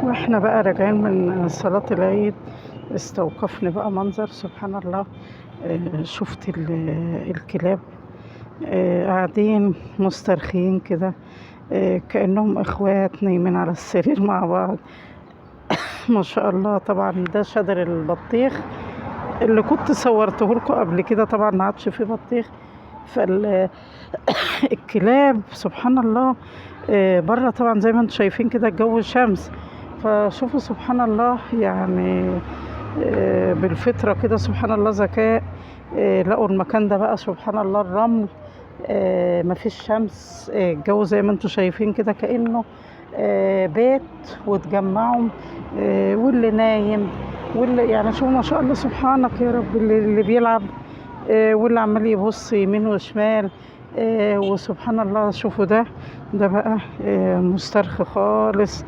واحنا بقى راجعين من صلاة العيد استوقفني بقى منظر سبحان الله. شفت الكلاب قاعدين مسترخيين كده، كأنهم اخوات نايمين على السرير مع بعض. ما شاء الله. طبعا ده شجر البطيخ اللي كنت صورته لكم قبل كده، طبعا ما عادش فيه بطيخ. فالكلاب سبحان الله بره طبعا زي ما انتم شايفين كده الجو شمس، فشوفوا سبحان الله يعني بالفطرة كده سبحان الله ذكاء. لقوا المكان ده بقى سبحان الله الرمل، مفيش شمس، الجو زي ما انتم شايفين كده كأنه بيت واتجمعوا، واللي نايم واللي يعني شوفوا ما شاء الله سبحانك يا رب، اللي بيلعب، واللي عمال يبص يمين وشمال، وسبحان الله. شوفوا ده بقى مسترخي خالص.